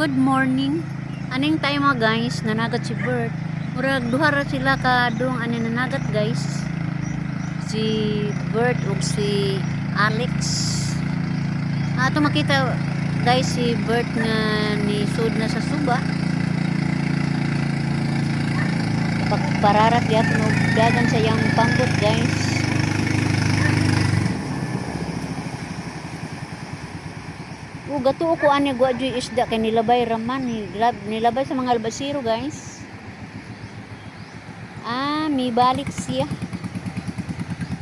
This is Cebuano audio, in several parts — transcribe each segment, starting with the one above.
Good morning. Aning tayo mga guys, nanagat si Bert. Murag duha ra sila ka dong ani nanagat, guys. Si Bert ug si Alex. Ato makita, guys, si Bert nga ni sud na sa suba. Pagpararat gyapon og dagan sa iyang pambot, guys. O gatuo ko ani wa juy isda kay nilabay raman nilabay sa mga albasiro, guys. Ah, mibalik siya.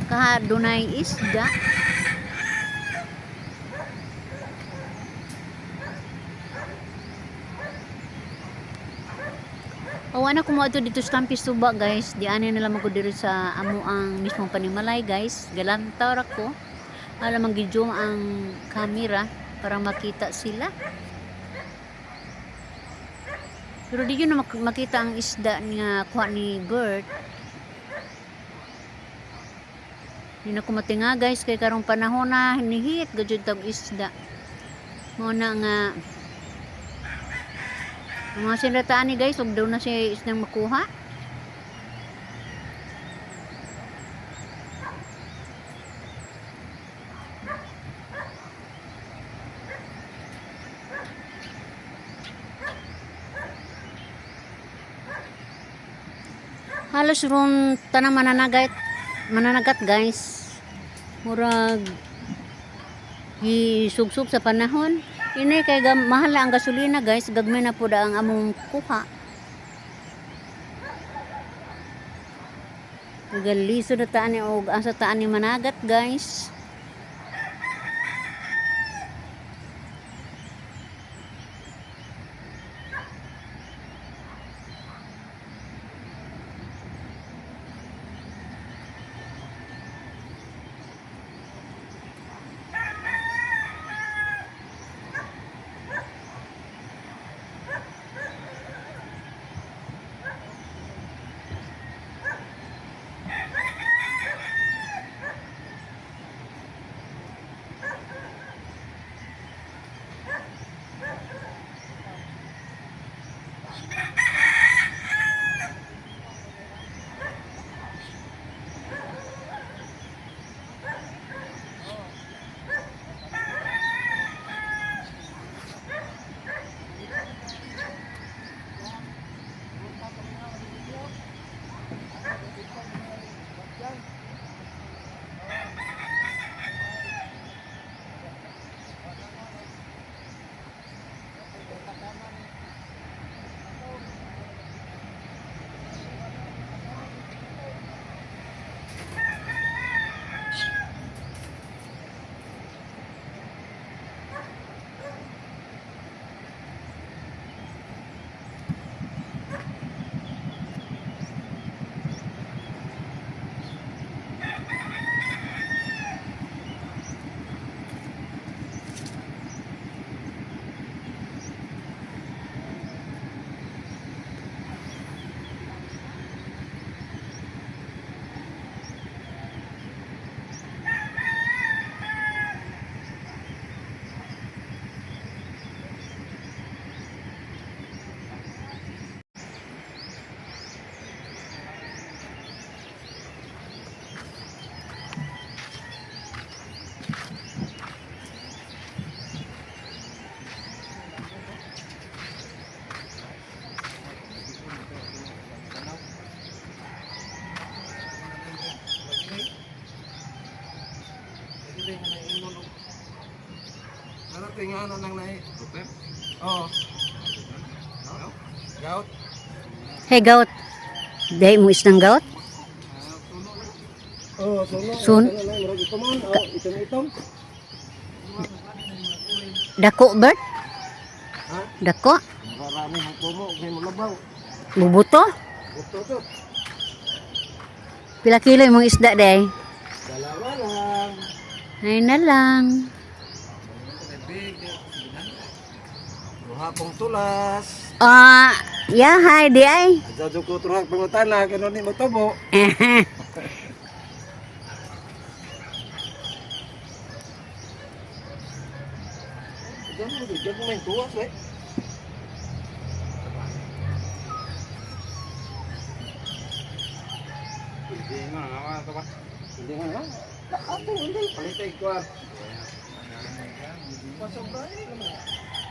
Kaha dunay isda. Awa na kumuha dito sa Tampi Suba, guys. Di ani nila magud diri sa amo ang mismong panimalay, guys. Galantaw ra ko. Alam ang gi-zoom ang camera para makita sila. Pero di yun na makita ang isda nga kuha ni Bert. Di na ko matinga, guys, kay karong panahon na nihit gajud tag isda. Mo na nga ang mga sinrataan ni, guys, ug daw na siya isdang makuha. Halos ron tanang mananagat, guys. Murag gisubsob sa panahon. Ini kay mahal na ang gasolina, guys, gagmay na pud ang among kuha. Galiso na taan ni og asa taan ni managat, guys. Ano tingnan nang nahi? Oo. Gout. Hey, gout. Dahil mo isdang gout? Oh, suno. Sun? Murag ito man. Oh, itom itom. Dako, Bert? Ha? Dako? Marami mo tumo kay mo labaw. Bubuto? Buto to. Pila kilo yung mga isda day? Dalawa lang. Ay na lang. Duha pong tulas. Ah, yeah, hi, di ay. Adyo ko turak pangutana kano ni mo tubo. Diyan mo, diyan mo may tuwas eh. Hindi nga nga to ba? Hindi nga nga. Ato hindi palitay ko.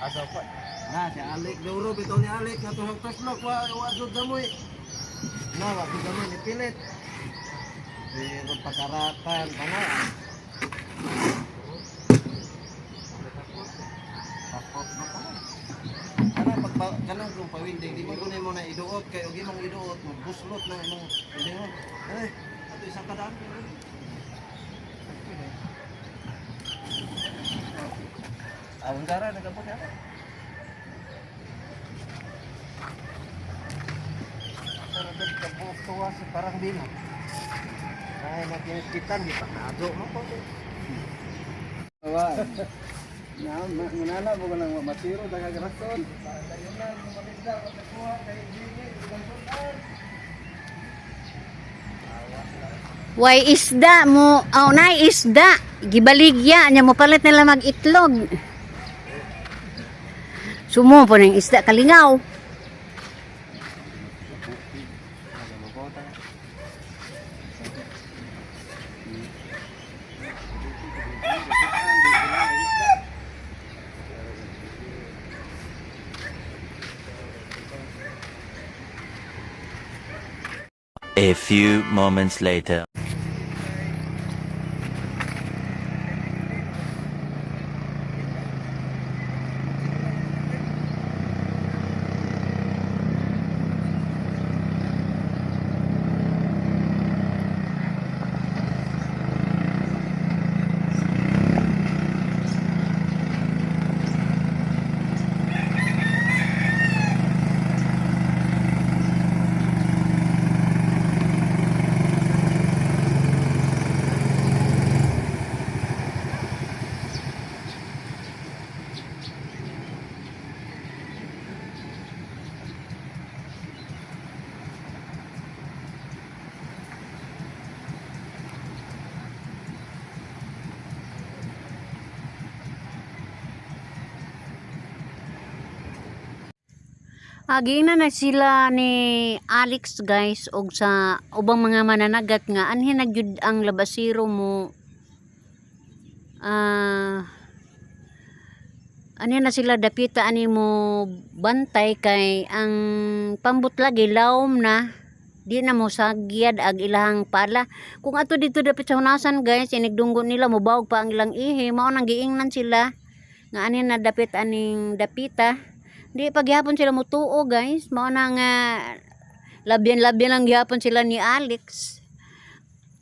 Asa pa? Na si Alec Duro bitaw ni Alec nga tuhog toslok wa wa jud gamoy. Na wa jud gamoy ni pilit. Pero pagkaratan pana. Takot na pa. Kana pag kanang kung pawinding di mo guni mo na iduot kay og imong iduot mo buslot na imong windingon. Eh, ato isang kadaan. Awang gara nagabot na. Pero doon kabuok tuwa sa parang dino. Ay, nakinitkitan, di pa naado mo ko. Wa. Na manana mo ko nang matiro daga rason. Way isda mo, oh, nay isda. Gibaligya nya mo palit nila mag-itlog. Sumo po ng isda kalingaw. A few moments later. Agi na na sila ni Alex guys og sa ubang mga mananagat nga anhi na gyud ang labasiro mo, ah, anhi na sila dapita ani mo bantay kay ang pambot lagi lawom na, di na mo sagyad ag ilahang pala. Kung ato dito dapit sa hunasan guys, inigdunggo nila mobawog pa ang ilang ihi, mao nang giingnan sila nga anhi na dapit aning dapita. Di paghapon sila mutuo guys. Mao na nga labyan-labyan lang gihapon sila ni Alex.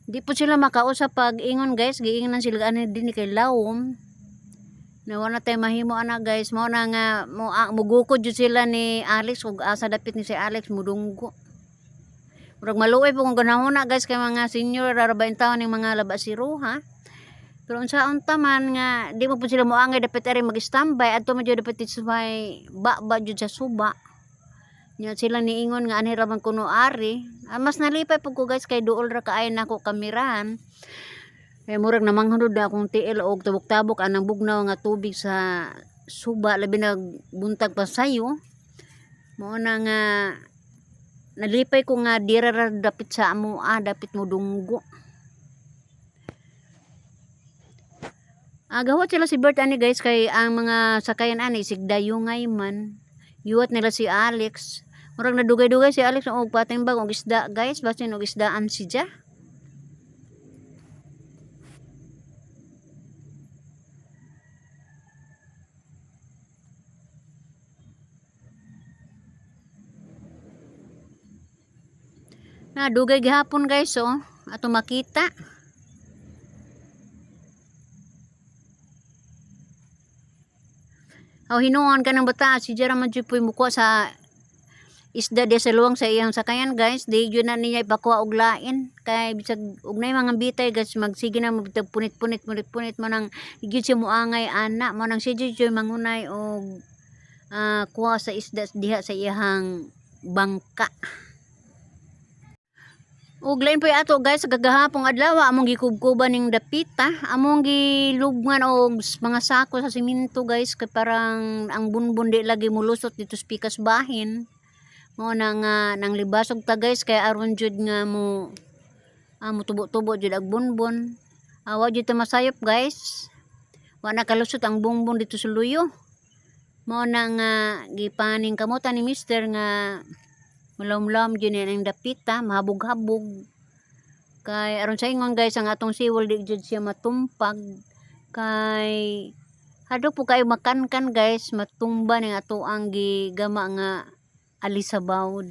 Di po sila makausap pag ingon guys, giingnan sila ani din ni kay lawom. Na wala tay mahimo ana guys. Mao na nga mo mugukod jud sila ni Alex ug asa dapit ni si Alex mudunggo. Murag maluoy po kung ganahon na guys kay mga senior rara ba taon ning mga labasiro ha. Pero unsaon ta man nga di mo po sila moangay dapat ari mag-standby adto man jud dapat sa may ba jud sa suba. Nya sila niingon nga anhi ra man kuno ari. Ah, mas nalipay pud ko guys kay duol ra kaayo nako kamerahan. Kay murag namanghunod na akong tiil og tabok-tabok anang bugnaw nga tubig sa suba, labi na buntag pa sayo. Mao na nga nalipay ko nga dira ra dapit sa amoa dapit mo dunggo. Gawat sila si Bert ani guys kay ang mga sakayan ani sigdayungay man. Yuwat nila si Alex. Murag nadugay-dugay si Alex og patimbang og isda guys, basin og isdaan si Ja. Na dugay gihapon guys oh, ato makita. Aw hinuon ka ng bata si Jera man jud po'y mukuha sa isda di sa luwang sa iyang sakayan guys. Di jud na niya ipakuha og lain kay bisag og nay mga bitay guys magsige na mabitag punit-punit punit-punit mo nang gyud siya moangay ana, mo nang siya jud mangunay og kuha sa isda diha sa iyang bangka. Ug lain po ato guys sa gagahapong adlaw among gikubkuban ning dapita, among gilubngan og mga sako sa simento guys kay parang ang bunbun di lagi mulusot dito sa pikas bahin. Mao na nga nang libasog ta guys kay aron jud nga mo Mutubo-tubo jud ag bonbon. Wa jud ta masayop, guys. Wa na kalusot ang bongbong dito sa luyo. Mao na nga gipaning kamutan ni mister nga mulom-lom jud ni ang dapita, mahabog-habog. Kay aron sa ingon, guys, ang atong seawall di jud siya matumpag kay hadlok po kayo makankan, guys, matumba ning ato ang gigama nga alisabawd.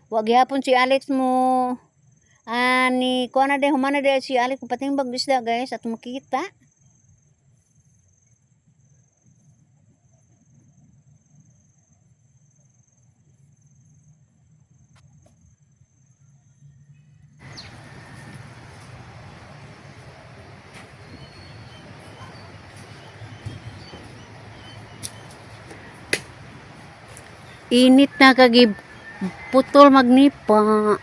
Wa gihapon si Alex mo ani kuha na day, humana day si Alex patimbag isda, guys, at makita. Init na kagi putol magnipa.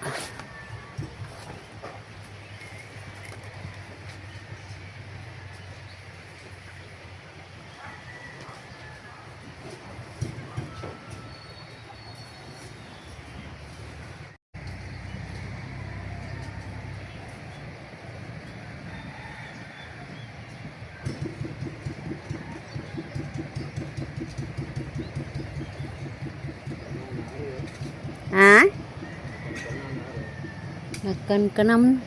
Ha? Nakan kanam.